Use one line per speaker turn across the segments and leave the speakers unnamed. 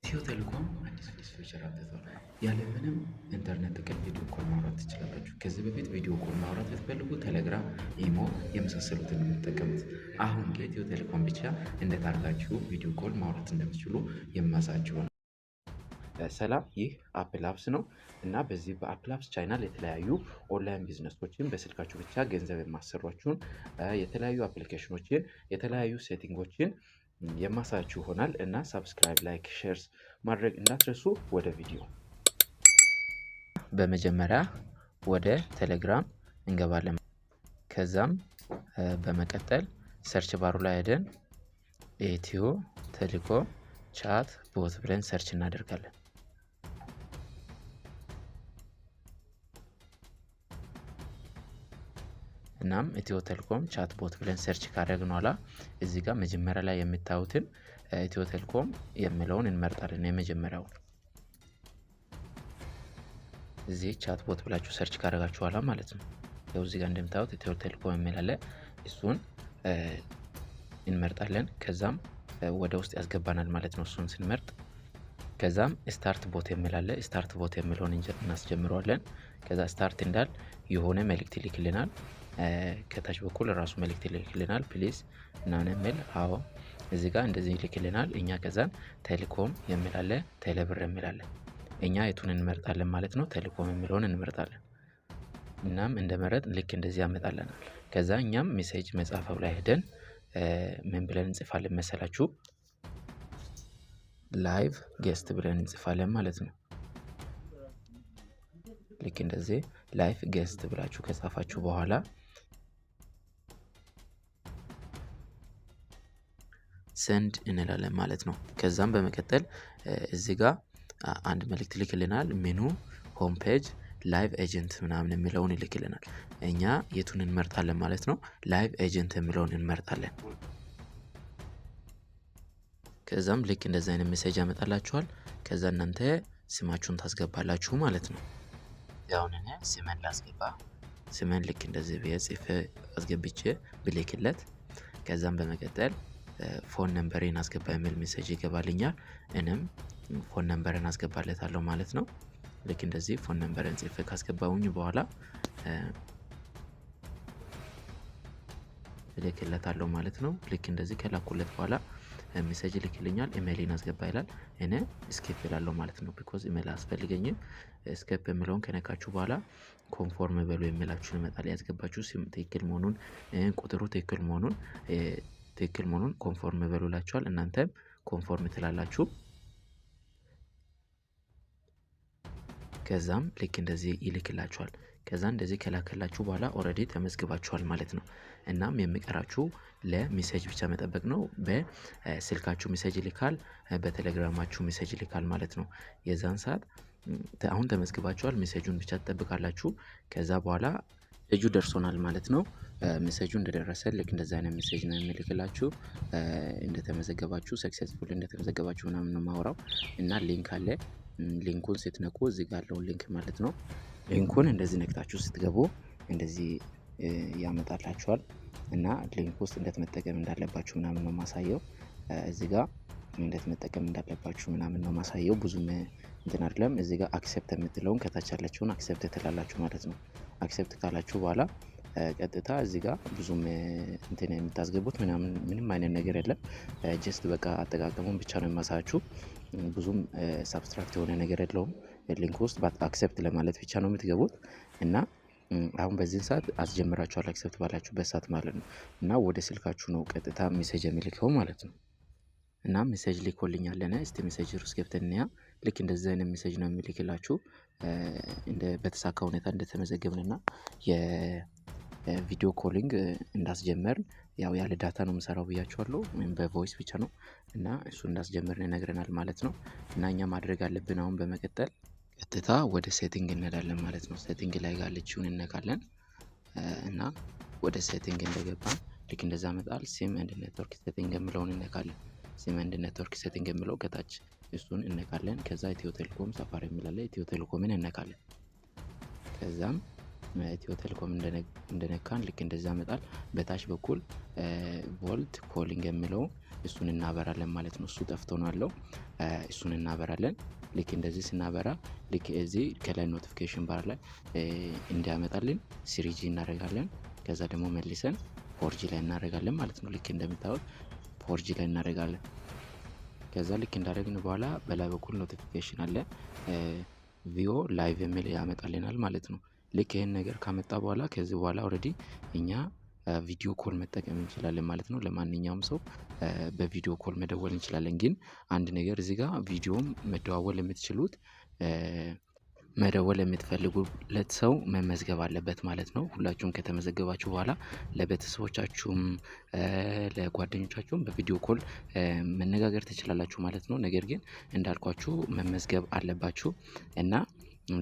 ኢትዮ ቴሌኮም አዲስ feature አምጥቷል። ያለምንም ኢንተርኔት ጥቅል video call ማውራት ትችላላችሁ። ከዚህ በፊት video call ማውራት ብትፈልጉ ቴሌግራም፣ ኢሞ የመሳሰሉትን የምትጠቀሙት። አሁን ግን ኢትዮ ቴሌኮም ብቻ እንዴት አድርጋችሁ video call ማውራት እንደምትችሉ የማሳያችሁ ነው። ሰላም፣ ይህ አፕል አፕስ ነው እና በዚህ በአፕል አፕስ ቻናል የተለያዩ online business ኦችን፣ በስልካችሁ ብቻ ገንዘብ የማሰሯችሁን የተለያዩ application ኦችን፣ የተለያዩ setting ኦችን የማሳያችሁ ይሆናል እና subscribe፣ like፣ share ማድረግ እንዳትረሱ። ወደ ቪዲዮ። በመጀመሪያ ወደ ቴሌግራም እንገባለን። ከዛም በመቀጠል search bar ኡ ላይ ሄደን ኢትዮ ቴሌኮም chat bot ብለን search እናደርጋለን። እናም ኢትዮ ቴሌኮም chat bot ብለን search ካደረግን ኋላ እዚህ ጋር መጀመሪያ ላይ የምታዩትን ኢትዮ ቴሌኮም የሚለውን እንመርጣለን። የመጀመሪያውን እዚህ chat bot ብላችሁ search ካደረጋችሁ ኋላ ማለት ነው። ያው እዚህ ጋር እንደምታዩት ኢትዮ ቴሌኮም የሚል አለ። እሱን እንመርጣለን። ከዛም ወደ ውስጥ ያስገባናል ማለት ነው። እሱን ስንመርጥ ከዛም start bot የሚል አለ። Start bot የሚለውን እናስጀምረዋለን። ከዛ start እንዳል የሆነ መልእክት ይልክልናል። ከታች በኩል ራሱ መልእክት ይልክልናል። Please ምናምን የሚል፣ አዎ፣ እዚህ ጋር እንደዚህ ይልክልናል። እኛ ከዛን ቴሌኮም የሚል አለ፣ ቴሌብር የሚል አለ። እኛ የቱን እንመርጣለን ማለት ነው? ቴሌኮም የሚለውን እንመርጣለን። እናም እንደመረጥ ልክ እንደዚህ ያመጣልናል። ከዛ እኛም message መጻፊያው ላይ ሄደን ምን ብለን እንጽፋለን መሰላችሁ? Live guest ብለን እንጽፋለን ማለት ነው። ልክ እንደዚህ live guest ብላችሁ ከጻፋችሁ በኋላ send እንላለን ማለት ነው። ከዛም በመቀጠል እዚህ ጋር አንድ መልእክት ይልክልናል። Menu፣ home page፣ live agent ምናምን የሚለውን ይልክልናል። እኛ የቱን እንመርጣለን ማለት ነው? Live agent የሚለውን እንመርጣለን። ከዛም ልክ እንደዚህ አይነት message ያመጣላችኋል። ከዛ እናንተ ስማችሁን ታስገባላችሁ ማለት ነው። ያሁን እኔ ስሜን ላስገባ። ስሜን ልክ እንደዚህ ብዬ ጽፌ አስገብቼ ብልክለት ከዛም በመቀጠል phone number ኤን አስገባ የሚል message ይገባልኛል። እኔም phone number ን አስገባለታለሁ ማለት ነው። ልክ እንደዚህ phone number ን ጽፌ ካስገባሁኝ በኋላ እልክለታለሁ ማለት ነው። ልክ እንደዚህ ከላኩለት በኋላ message ይልክልኛል። ኢሜይልን አስገባ ይላል። እኔ skip እላለሁ ማለት ነው። Because email አያስፈልገኝም። Skip የሚለውን ከነካችሁ በኋላ confirm በሉ የሚላችሁ ይመጣል። ያስገባችሁ ስም ትክክል መሆኑን፣ ቁጥሩ ትክክል መሆኑን confirm በሉ ይላችኋል። እናንተም confirm ትላላችሁ። ከዛም ልክ እንደዚህ ይልክላችኋል። ከዛ እንደዚህ ከላከላችሁ በኋላ already ተመዝግባችኋል ማለት ነው። እናም የሚቀራችሁ ለ message ብቻ መጠበቅ ነው። በስልካችሁ message ይልካል፣ በቴሌግራማችሁ message ይልካል ማለት ነው። የዛን ሰዓት አሁን ተመዝግባችኋል። Message ኡን ብቻ ትጠብቃላችሁ። ከዛ በኋላ message ኡ ደርሶናል ማለት ነው። Message ኡ እንደደረሰ ልክ እንደዚ አይነት message ነው የሚልክላችሁ። እንደተመዘገባችሁ፣ successful እንደተመዘገባችሁ ምናምን ነው ማውራው እና link አለ። Link ኡን ስትነኩ እዚህ ጋር ያለውን link ማለት ነው። Link ኡን እንደዚህ ነክታችሁ ስትገቡ እንደዚህ ያመጣላችኋል እና link ውስጥ እንዴት መጠቀም እንዳለባችሁ ምናምን ነው ማሳየው። እዚህ ጋር እንዴት መጠቀም እንዳለባችሁ ምናምን ነው ማሳየው። ብዙም እንትን አይደለም። እዚህ ጋር accept የምትለውን፣ ከታች ያለችውን accept ትላላችሁ ማለት ነው። Accept ካላችሁ በኋላ ቀጥታ እዚህ ጋር ብዙም እንትን የምታስገቡት ምናምን ምንም አይነት ነገር የለም። Just በቃ አጠቃቀሙን ብቻ ነው የማሳያችሁ። ብዙም subtract የሆነ ነገር የለውም። Link ውስጥ accept ለማለት ብቻ ነው የምትገቡት እና አሁን በዚህን ሰዓት አስጀምራችኋል accept ባላችሁበት ሰዓት ማለት ነው። እና ወደ ስልካችሁ ነው ቀጥታ message የሚልከው ማለት ነው። እና message ልኮልኛል። እኔ እስቲ message ውስጥ ገብተን እንያ። ልክ እንደዚህ አይነት message ነው የሚልክላችሁ። እንደ በተሳካ ሁኔታ እንደተመዘገብንና የ video calling እንዳስጀመርን፣ ያው ያለ data ነው የምሰራው ብያችኋለሁ፣ ወይም በ voice ብቻ ነው እና እሱ እንዳስጀመርን ይነግረናል ማለት ነው። እና እኛ ማድረግ አለብን አሁን በመቀጠል ቀጥታ ወደ setting እንሄዳለን ማለት ነው። Setting ላይ ያለችውን እነካለን እና ወደ setting እንደገባን ልክ እንደዛ መጣል SIM and network setting የሚለውን እነካለን። SIM and network setting የሚለው ከታች እሱን እነካለን። ከዛ ኢትዮ ቴሌኮም ሰፋሪ የሚል አለ። ኢትዮ ቴሌኮምን እነካለን። ከዛም ኢትዮ ቴሌኮም እንደነካን ልክ እንደዛ ያመጣል። በታች በኩል VoLTE calling የሚለው እሱን እናበራለን ማለት ነው። እሱ ጠፍቶ ነው ያለው። እሱን እናበራለን። ልክ እንደዚህ ስናበራ ልክ እዚህ ከላይ notification bar ላይ እንዲያመጣልን 3G እናደርጋለን። ከዛ ደግሞ መልሰን 4G ላይ እናደርጋለን ማለት ነው። ልክ እንደምታዩት 4G ላይ እናደርጋለን። ከዛ ልክ እንዳደረግን በኋላ በላይ በኩል notification አለ፣ view live የሚል ያመጣልናል ማለት ነው። ልክ ይህን ነገር ካመጣ በኋላ ከዚህ በኋላ already እኛ video call መጠቀም እንችላለን ማለት ነው። ለማንኛውም ሰው በ video call መደወል እንችላለን። ግን አንድ ነገር እዚህ ጋር ቪዲዮም መደዋወል የምትችሉት መደወል የምትፈልጉለት ሰው መመዝገብ አለበት ማለት ነው። ሁላችሁም ከተመዘገባችሁ በኋላ ለቤተሰቦቻችሁም ለጓደኞቻችሁም በ video call መነጋገር ትችላላችሁ ማለት ነው። ነገር ግን እንዳልኳችሁ መመዝገብ አለባችሁ። እና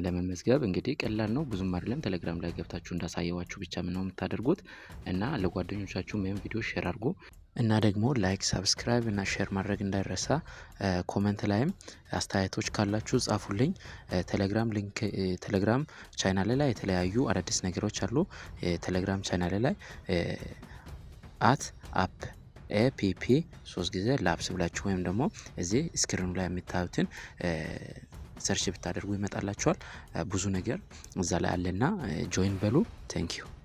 ለመመዝገብ እንግዲህ ቀላል ነው፣ ብዙም አይደለም። ቴሌግራም ላይ ገብታችሁ እንዳሳየዋችሁ ብቻ ነው የምታደርጉት። እና ለጓደኞቻችሁም ይህን ቪዲዮ share አድርጉ እና ደግሞ like፣ subscribe እና share ማድረግ እንዳይረሳ። Comment ላይም አስተያየቶች ካላችሁ ጻፉልኝ። ቴሌግራም link፣ ቴሌግራም ቻናል ላይ የተለያዩ አዳዲስ ነገሮች አሉ። ቴሌግራም ቻናል ላይ @app APP ሶስት ጊዜ labs ብላችሁ ወይም ደግሞ እዚህ screen ኑ ላይ የምታዩትን search ብታደርጉ ይመጣላችኋል። ብዙ ነገር እዛ ላይ አለና join በሉ። Thank you.